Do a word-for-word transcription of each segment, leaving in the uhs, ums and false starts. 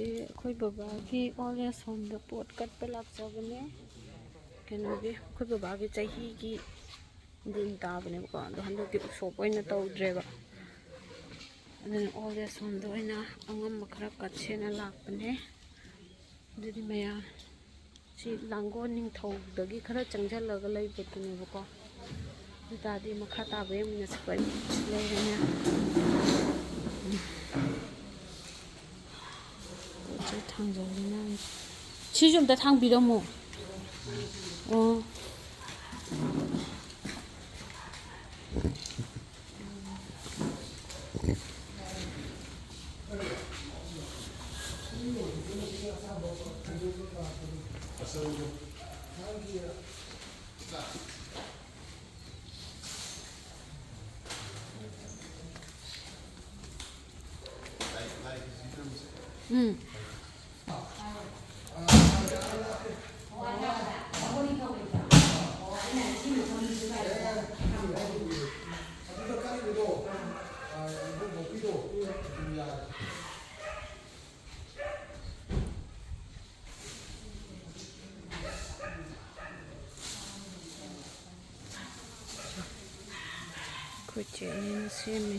ꯑꯩꯈꯣꯏ ꯕꯕꯥꯒꯤ old age ꯍꯣꯝꯗ ꯄꯣꯠ ꯀꯠꯄ ꯂꯥꯛꯆꯕꯅꯦ꯫ ꯀꯩꯅꯣꯒꯤ, ꯑꯩꯈꯣꯏ ꯕꯕꯥꯒꯤ ꯆꯍꯤꯒꯤ ꯗꯤꯟ ꯇꯥꯕꯅꯦꯕꯀꯣ, ꯑꯗꯣ ꯍꯟꯗꯛꯇꯤ ꯎꯁꯣꯞ ꯑꯣꯏꯅ ꯇꯧꯗ꯭ꯔꯦꯕ꯫ ꯑꯗꯨꯅ ꯑꯣꯜ ꯑꯦꯖ ꯍꯣꯝꯗ ꯑꯣꯏꯅ ꯑꯉꯝꯕ ꯈꯔ ꯀꯠꯁꯦꯅ ꯂꯥꯛꯄꯅꯦ꯫ ꯑꯗꯨꯗꯤ ꯃꯌꯥꯝ, ꯁꯤ ꯂꯥꯡꯒꯣꯜ ꯅꯤꯡꯊꯧꯗꯒꯤ ꯈꯔ ꯆꯪꯁꯤꯜꯂꯒ ꯂꯩꯕꯗꯨꯅꯦꯕꯀꯣ꯫ ꯑꯗꯨ ꯇꯥꯔꯗꯤ ꯃꯈꯥ ꯇꯥꯕ ꯌꯦꯡꯃꯤꯟꯅꯁꯤꯀꯣ꯫ ꯑꯩ ꯁꯤ ꯂꯩꯔꯦꯅꯦ꯫ ꯄꯣꯠ ꯆꯩ ꯊꯥꯡꯖꯜꯂꯤꯅꯦ꯫ ꯁꯤꯁꯨ ꯑꯝꯇ ꯊꯥꯡꯕꯤꯔꯝꯃꯣ꯫ ꯑꯣ꯫ ꯎꯝ꯫ ꯑꯩꯈꯣꯏ ꯆꯦ ꯑꯅꯤꯅ ꯁꯦꯝꯃꯤ꯫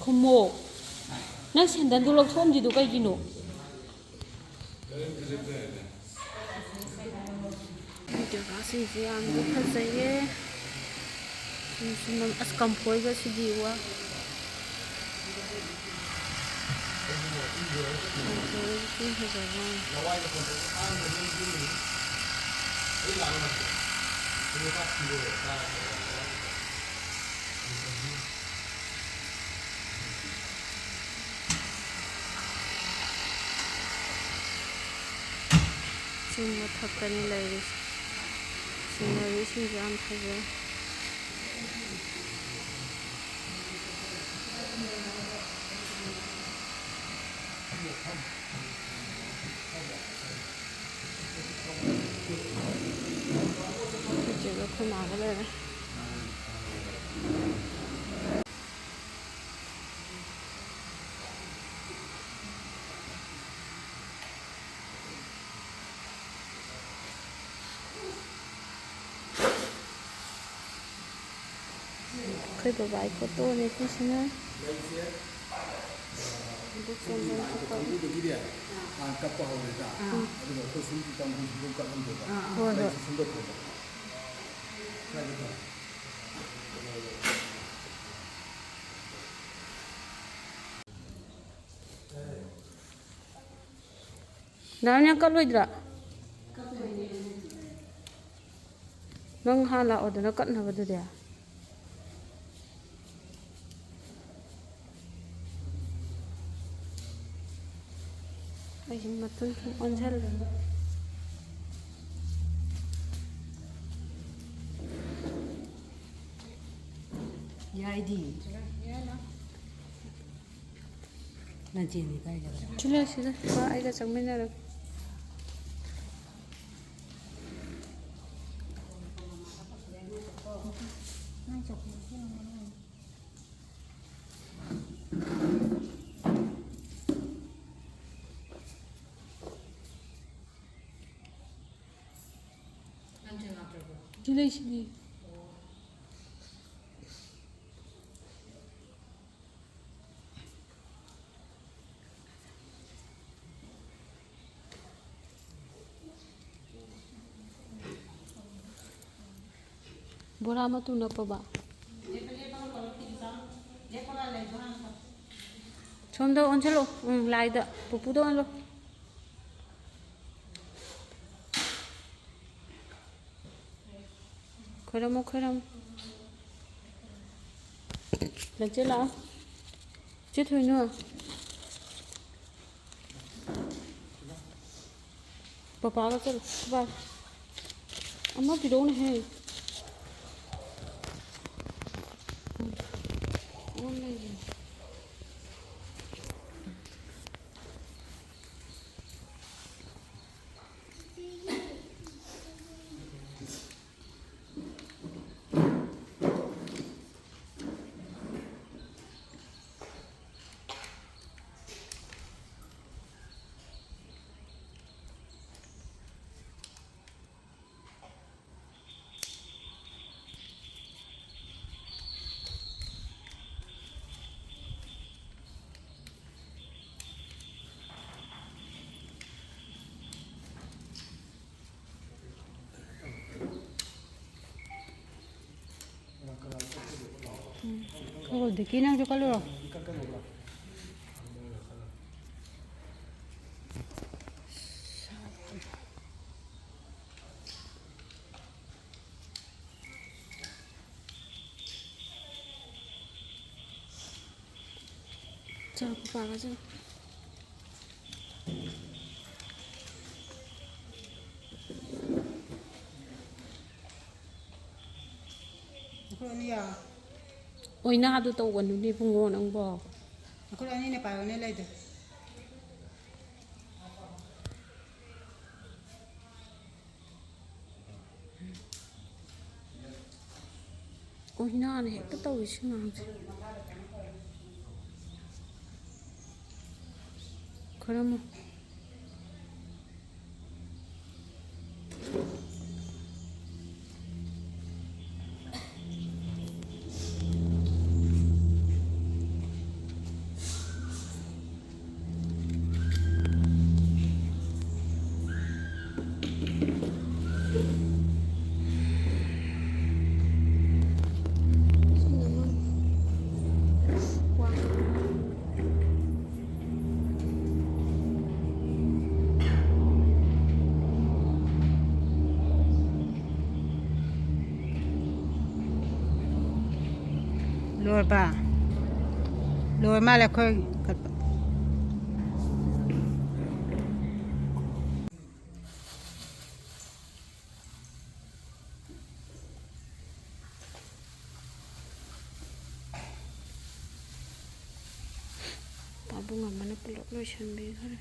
ꯈꯨꯝꯃꯣ꯫ ꯅꯪ ꯁꯦꯟꯗꯟꯗꯨ ꯂꯧꯊꯣꯛꯑꯝꯗ꯭ꯔꯤꯗꯨ ꯀꯩꯒꯤꯅꯣ? ꯖꯒꯥꯁꯤꯡꯁꯦ ꯌꯥꯝꯅ ꯐꯖꯩꯌꯦ꯫ ꯁꯨꯝ ꯁꯨꯝ ꯅꯝ-, ꯑꯁ, ꯀꯝꯐꯣꯏꯒ ꯁꯤꯗꯤ ꯋꯥ꯫ ꯀꯝꯐꯣꯏꯒ ꯁꯤ ꯐꯖꯕ ꯋꯥꯅꯤ꯫ ꯆꯤꯡ ꯃꯊꯛꯇꯅꯤ ꯂꯩꯔꯤꯁꯦ꯫ ꯁꯤꯅꯔꯤꯁꯤꯡꯁꯨ ꯌꯥꯝ ꯐꯖꯩ꯫ ꯑꯩꯈꯣꯏ ꯆꯦꯒ ꯑꯩꯈꯣꯏ ꯃꯥꯒ ꯂꯩꯔꯦ꯫ ꯑꯩꯈꯣꯏ ꯕꯕꯥꯒꯤ ꯐꯣꯇꯣꯅꯦ ꯁꯤꯁꯤꯅ꯫ ꯏꯕꯣꯛ ꯆꯣꯟꯗꯣꯟ ꯐꯣꯇꯣ꯫ ꯀꯥꯡꯕꯨꯗꯒꯤꯗꯤ ꯍꯥꯟꯅ ꯀꯛꯄ ꯍꯧꯔꯦꯗ꯫ ꯎꯝ꯫ ꯑꯗꯨꯒ ꯑꯩꯈꯣꯏ ꯁꯨꯝ ꯀꯥꯡꯕꯨꯁꯤ ꯑꯗꯨꯝ ꯀꯛꯍꯟꯗꯣꯏꯕ꯫ ꯍꯣꯏ, ꯍꯣꯏ꯫ ꯂꯩꯁꯤ ꯁꯨꯝ ꯇꯧꯊꯣꯛꯑꯣ꯫ ꯁ꯭ꯋꯥꯏꯗ ꯊꯝꯃꯣ꯫ ꯗꯥ ꯅꯪ ꯀꯠꯂꯣꯏꯗ꯭ꯔꯥ? ꯅꯪ ꯍꯥꯟꯅ ꯂꯥꯛꯑꯣꯗꯅ ꯀꯠꯅꯕꯗꯨꯗꯤ꯫ ꯑꯩꯁꯤ ꯃꯇꯨꯡ ꯁꯨꯝ ꯑꯣꯟꯁꯤꯜꯂꯦ꯫ ꯌꯥꯏꯗꯤ꯫ ꯅꯆꯦꯅꯤ ꯀꯥꯏꯗ? ꯁꯤꯗ, ꯁꯤꯗ꯫ ꯃꯥ ꯑꯩꯒ ꯆꯪꯃꯤꯟꯅꯔꯒꯦ꯫ ꯁꯤ ꯂꯩꯁꯤꯗꯤ꯫ ꯕꯣꯔꯥ ꯃꯇꯨꯝ ꯅꯞꯄꯕ? ꯁꯣꯝꯗ ꯑꯣꯟꯁꯤꯜꯂꯣ꯫ ꯎꯝ, ꯂꯥꯏꯗ꯫ ꯄꯨꯄꯨꯗ ꯑꯣꯟꯂꯣ꯫ ꯈꯣꯏꯔꯝꯃꯣ, ꯈꯣꯏꯔꯝꯃꯣ꯫ ꯂꯟꯆꯦꯜ ꯂꯥꯛꯑꯣ꯫ ꯆꯦ ꯊꯣꯏꯅꯨ꯫ ꯄꯄꯥꯒ ꯆꯠꯂꯣ꯫ ꯄꯄꯥ꯫ ꯑꯃ ꯄꯤꯔꯛꯎꯅꯦꯍꯦ꯫ ꯑꯣꯟ ꯂꯩꯔꯦ꯫ ꯎꯝ꯫ ꯍꯣ, ꯗꯤꯀꯤ, ꯅꯪꯁꯨ ꯀꯠꯂꯨꯔꯣ꯫ ꯆꯥꯛ ꯄꯥꯒꯁꯦ꯫ ꯑꯩꯈꯣꯏ ꯑꯅꯤ ꯌꯥ-, ꯑꯣꯏꯅꯥꯗꯨ ꯇꯧꯒꯅꯨꯅꯦ ꯏꯕꯨꯡꯉꯣ ꯅꯪꯕꯣ꯫ ꯑꯩꯈꯣꯏ ꯑꯅꯤꯅ ꯄꯥꯏꯕꯅꯦ ꯂꯩꯗꯣ꯫ ꯑꯣꯏꯅꯥꯅ ꯍꯦꯛꯇ ꯇꯧꯏ ꯁꯤ ꯑꯉꯥꯡꯁꯦ꯫ ꯈꯔꯃ꯫ ꯂꯣꯏꯔꯕ? ꯂꯣꯏ ꯃꯥꯜꯂꯦ ꯑꯩꯈꯣꯏ ꯀꯠꯄ꯫ ꯄꯥꯕꯨꯡ ꯑꯃꯅ ꯄꯨꯂꯞ ꯂꯣꯏꯁꯤꯟꯕꯤꯈ꯭ꯔꯦ꯫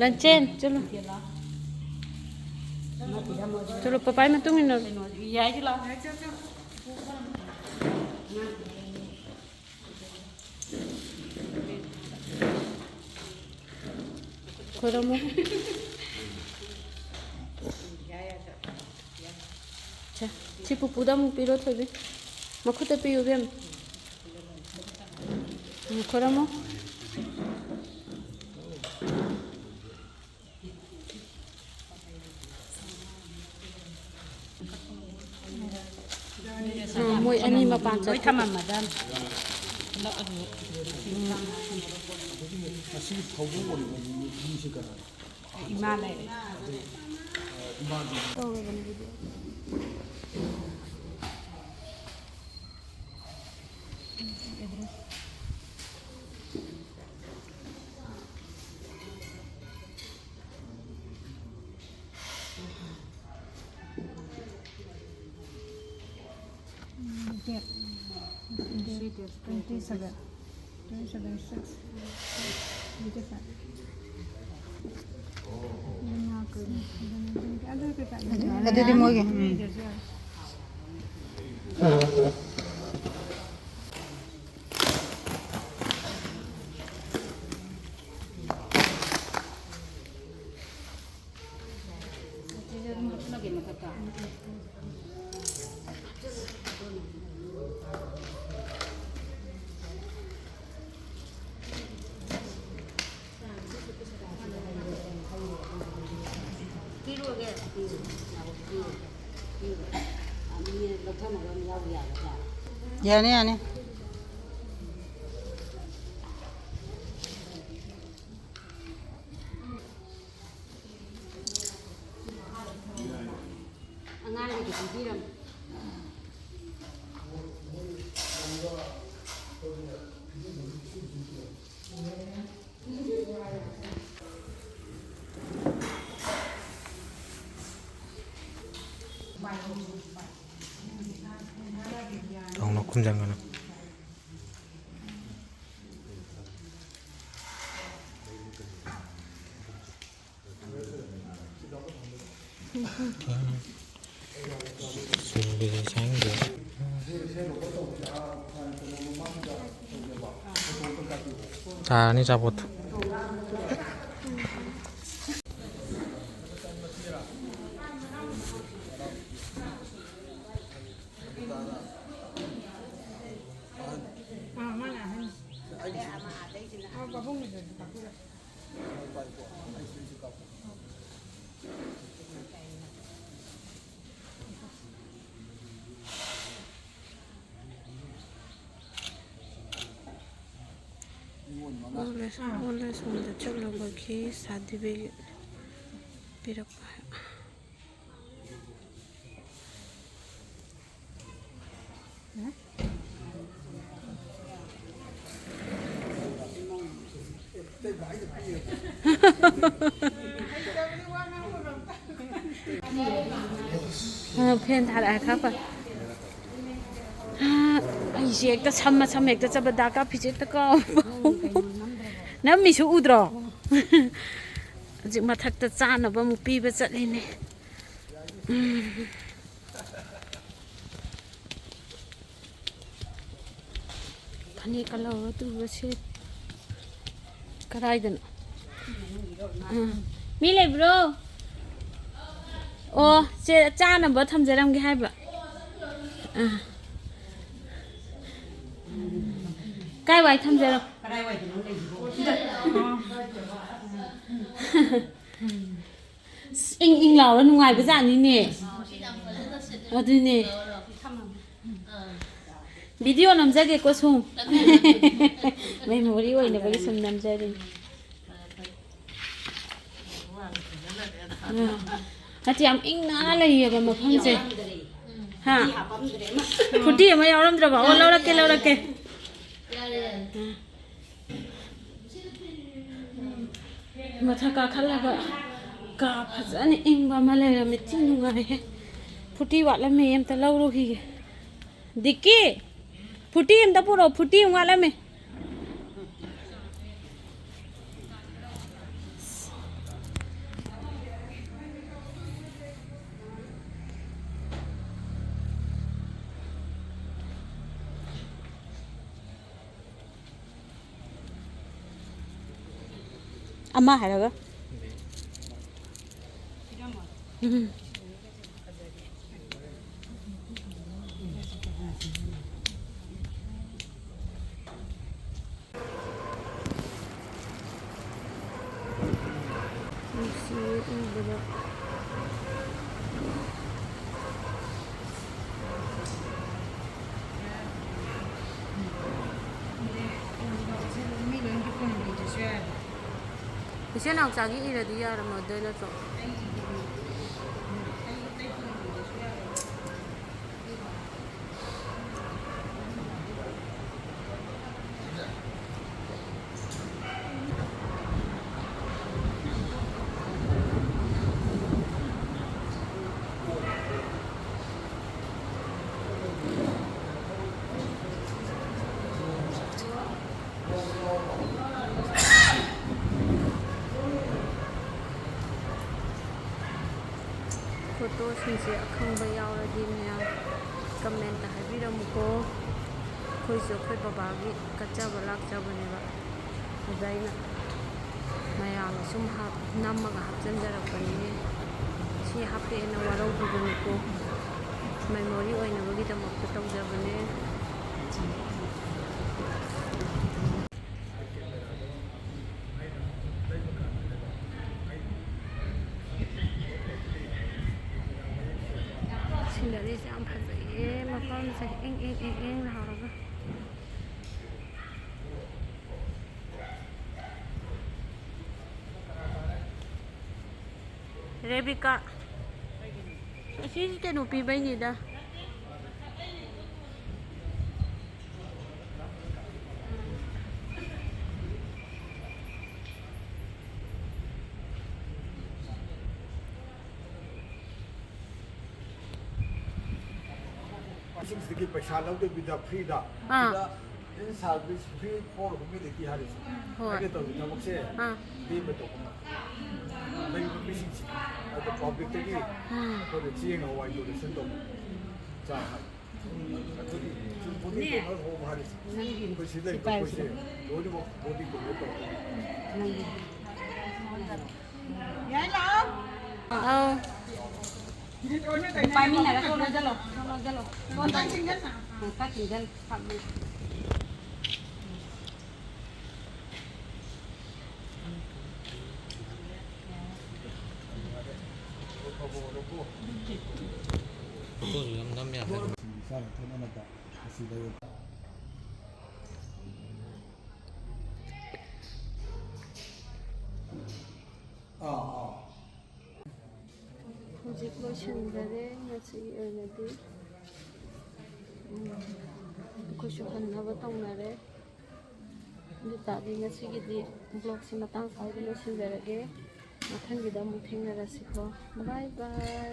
ꯂꯟꯆꯦꯟ, ꯆꯠꯂꯣ꯫ ꯆꯠꯂꯣ, ꯄꯄꯥꯒꯤ ꯃꯇꯨꯡ ꯏꯟꯅ꯫ ꯈꯣꯏꯔꯝꯃꯣ꯫ ꯁꯦ, ꯁꯤ ꯄꯨꯄꯨꯗ ꯑꯃꯨꯛ ꯄꯤꯔꯣ, ꯊꯣꯏꯕꯤ꯫ ꯃꯈꯨꯠꯇ ꯄꯤꯌꯨ, ꯏꯕꯦꯝꯃ꯫ ꯎꯝ, ꯈꯣꯏꯔꯝꯃꯣ꯫ ꯑ, ꯃꯣꯏ ꯑꯅꯤ ꯃꯄꯥꯟ ꯂꯣꯏ ꯆꯠꯈ꯭ꯔꯦ꯫ ꯊꯝꯃꯝꯃꯗꯝ꯫ ꯉꯁꯤ ꯊꯧꯗꯣꯛ ꯑꯣꯏꯔꯤꯕ ꯃꯤꯁꯤ ꯀꯅꯥꯅꯣ? ꯏꯃꯥ ꯂꯩꯔꯦ꯫ Date, date twenty seven, twenty seven six, twenty five. ꯑꯗꯨꯗꯤ ꯃꯣꯏꯒꯤ, ꯎꯝ꯫ ꯌꯥꯅꯤ, ꯌꯥꯅꯤ꯫ ꯑꯉꯥꯡꯒꯤꯗꯤ ꯄꯤꯕꯤꯔꯝꯃꯦ꯫ ꯇꯧꯅ ꯈꯨꯝꯖꯟꯒꯅꯨ꯫ ꯇꯥꯔꯅꯤ ꯑꯆꯥꯄꯣꯠꯇꯣ꯫ Old age, old age homeꯗ ꯆꯠꯂꯨꯕꯒꯤ certificate ꯄꯤꯔꯛꯄ꯫ ꯑ, fan ꯊꯥꯔꯛꯑꯦ, ꯈꯔ ꯐꯔꯦ꯫ ꯑ, ꯑꯩꯁꯦ ꯍꯦꯛꯇ ꯁꯝꯃ ꯁꯝ ꯍꯦꯛꯇ ꯆꯠꯄ, ꯗꯥ ꯀꯥꯞꯄꯤꯁꯦ ꯍꯦꯛꯇ ꯀꯥꯎꯕ꯫ ꯅꯝꯃꯤꯁꯨ ꯎꯗ꯭ꯔꯣ? ꯍꯧꯖꯤꯛ ꯃꯊꯛꯇ ꯆꯥꯅꯕ ꯑꯃꯨꯛ ꯄꯤꯕ ꯆꯠꯂꯤꯅꯦ꯫ ꯎꯝ꯫ ꯐꯅꯦꯛꯀ ꯂꯧꯔ ꯇꯨꯔꯁꯦ꯫ ꯀꯗꯥꯏꯗꯅꯣ? ꯑꯥ꯫ ꯃꯤ ꯂꯩꯕ꯭ꯔꯣ? ꯑꯣ, ꯆꯦ, ꯆꯥꯅꯕ ꯊꯝꯖꯔꯝꯒꯦ ꯍꯥꯏꯕ꯫ ꯑꯥ꯫ ꯀꯥꯏ ꯋꯥꯏ ꯊꯝꯖꯔꯝ-, ꯑꯁ, ꯏꯪ ꯏꯪ ꯂꯥꯎꯔ ꯅꯨꯡꯉꯥꯏꯕ ꯖꯥꯠꯅꯤꯅꯦ꯫ ꯑꯗꯨꯅꯦ꯫ ꯚꯤꯗꯤꯑꯣ ꯅꯝꯖꯒꯦꯀꯣ ꯁꯨꯝ꯫ ꯃꯦꯃꯣꯔꯤ ꯑꯣꯏꯅꯕꯒꯤ ꯁꯨꯝ ꯅꯝꯖꯔꯤꯅꯤ꯫ ꯑꯥ꯫ ꯅꯠꯇꯦ, ꯌꯥꯝ ꯏꯪꯅ ꯂꯩꯌꯦꯕ ꯃꯐꯝꯁꯦ꯫ ꯍꯥ? ꯐꯨꯔꯇꯤ ꯑꯃ ꯌꯥꯎꯔꯝꯗ꯭ꯔꯕ? ꯑꯣ, ꯂꯧꯔꯛꯀꯦ, ꯂꯧꯔꯛꯀꯦ꯫ ꯃꯊꯛ ꯀꯥꯈꯠꯂꯒ ꯀꯥ ꯐꯖꯅ ꯏꯪꯕ ꯑꯃ ꯂꯩꯔꯝꯃꯦ꯫ ꯊꯤ ꯅꯨꯡꯉꯥꯏꯍꯦ꯫ ꯐꯨꯔꯇꯤ ꯋꯥꯠꯂꯝꯃꯦ, ꯑꯝꯇ ꯂꯧꯔꯨꯈꯤꯒꯦ꯫ ꯗꯤꯛꯀꯤ! ꯐꯨꯔꯇꯤ ꯑꯝꯇ ꯄꯨꯔꯛꯑꯣ, ꯐꯨꯔꯇꯤ ꯑꯃ ꯋꯥꯠꯂꯝꯃꯦ꯫ ꯑꯃ ꯍꯥꯏꯔꯒ꯫ ꯎꯝ꯫ ꯅꯨꯡꯁꯤꯌꯦ ꯎꯕꯗ꯫ ꯃꯤ ꯂꯣꯏ ꯒꯤꯐ ꯑꯣꯏꯅ ꯄꯤꯗ꯭ꯔꯁꯨ ꯌꯥꯔꯦ꯫ ꯏꯆꯦ ꯅꯥꯎꯆꯥꯒꯤ ꯏꯔꯗꯤ ꯌꯥꯔꯝꯃꯗꯣꯏ ꯅꯠꯇ꯭ꯔꯣ? ꯐꯣꯇꯣꯁꯤꯡꯁꯦ ꯑꯈꯪꯕ ꯌꯥꯎꯔꯗꯤ ꯃꯌꯥꯝ ꯀꯃꯦꯟꯇ ꯍꯥꯏꯕꯤꯔꯝꯃꯨꯀꯣ꯫ ꯑꯩꯈꯣꯏꯁꯨ ꯑꯩꯈꯣꯏ ꯕꯕꯥꯒꯤ ꯀꯠꯆꯕ ꯂꯥꯛꯆꯕꯅꯦꯕ꯫ ꯑꯗ ꯑꯩꯅ ꯃꯌꯥꯝꯅ ꯁꯨꯝ ꯍꯥꯞ-, ꯅꯝꯃꯒ ꯍꯥꯞꯆꯤꯟꯖꯔꯛꯄꯅꯤꯅꯦ꯫ ꯁꯤ ꯍꯥꯞꯄꯦꯅ ꯋꯥꯔꯧꯕꯤꯒꯅꯨꯀꯣ꯫ ꯃꯦꯃꯣꯔꯤ ꯑꯣꯏꯅꯕꯒꯤꯗꯃꯛꯇ ꯇꯧꯖꯕꯅꯦ꯫ ꯁꯤꯅꯔꯤꯁꯦ ꯌꯥꯝ ꯐꯖꯩꯌꯦ ꯃꯐꯝꯁꯦ꯫ ꯏꯪ ꯏꯪ ꯏꯪ ꯏꯪ ꯂꯥꯎꯔꯒ꯫ ꯔꯦꯕꯤꯀꯥ, ꯑꯁꯤ ꯀꯩꯅꯣ ꯄꯤꯕꯩꯅꯤꯗ꯫ ꯁꯤꯡꯁꯤꯗꯒꯤ ꯄꯩꯁꯥ ꯂꯧꯗꯕꯤꯗ ꯐ꯭ꯔꯤꯗ ꯑꯥ꯫ ꯁꯤꯗ in service free for humanity ꯍꯥꯏꯔꯤꯁꯦ꯫ ꯍꯣꯏ꯫ ꯑꯩꯅ ꯇꯧꯔꯤ ꯊꯕꯛꯁꯦ ꯑꯥ꯫ ꯂꯦꯝꯅ ꯇꯧꯕ ꯅꯠꯇꯦ꯫ ꯂꯩꯔꯤꯕ ꯃꯤꯁꯤꯡꯁꯦ ꯑꯗꯣ ꯄꯕ꯭ꯂꯤꯛꯇꯒꯤ ꯎꯝ꯫ ꯑꯩꯈꯣꯏꯅ ꯆꯦꯡ ꯍꯋꯥꯏ ꯗꯣꯅꯦꯁꯟ ꯇꯧꯕ ꯆꯥ ꯍꯥꯏ꯫ ꯑꯩꯈꯣꯏꯒꯤ ꯕꯣꯗꯤ ꯗꯣꯅꯔ ꯍꯣꯝ ꯍꯥꯏꯔꯤꯁꯦ ꯑꯩꯈꯣꯏ ꯁꯤ ꯂꯩꯔꯤꯕ ꯑꯩꯈꯣꯏꯁꯦ ꯂꯣꯏꯅꯃꯛ ꯕꯣꯗꯤ ꯗꯣꯅꯦꯠ ꯇꯧꯕ꯫ ꯑꯧ꯫ ꯄꯥꯏꯃꯤꯟꯅꯔꯒ ꯀꯣꯛ ꯂꯣꯟꯖꯜꯂꯣ, ꯀꯣꯛ ꯂꯣꯟꯖꯜꯂꯣ꯫ ꯀꯣꯟ ꯇꯥꯡ ꯆꯤꯡꯖꯜꯂꯣ꯫ ꯎꯝ, ꯈꯔ ꯆꯤꯡꯖꯜꯂꯣ꯫ ꯐꯣꯇꯣꯁꯨ ꯌꯥꯝ ꯅꯝ ꯌꯥꯗꯦ꯫ ꯆꯥꯅ ꯊꯛꯅꯅꯕ ꯑꯁꯤ ꯂꯩꯔꯦ꯫ ꯑꯥ, ꯑꯥ꯫ ꯍꯧꯖꯤꯛ ꯂꯣꯏꯁꯤꯟꯈꯔꯦ ꯉꯁꯤꯒꯤ ꯑꯣꯏꯅꯗꯤ꯫ ꯎꯝ, ꯑꯩꯈꯣꯏꯁꯨ ꯍꯟꯅꯕ ꯇꯧꯅꯔꯦ꯫ ꯑꯗꯨ ꯇꯥꯔꯗꯤ ꯉꯁꯤꯒꯤꯗꯤ ꯕ꯭ꯂꯣꯛꯁꯤ ꯃꯇꯥꯡ ꯁ꯭ꯋꯥꯏꯗ ꯂꯣꯏꯁꯤꯟꯖꯔꯒꯦ꯫ ꯃꯊꯪꯒꯤꯗ ꯑꯃꯨꯛ ꯊꯦꯡꯅꯔꯁꯤꯀꯣ꯫ ꯕꯥꯏ ꯕꯥꯏ꯫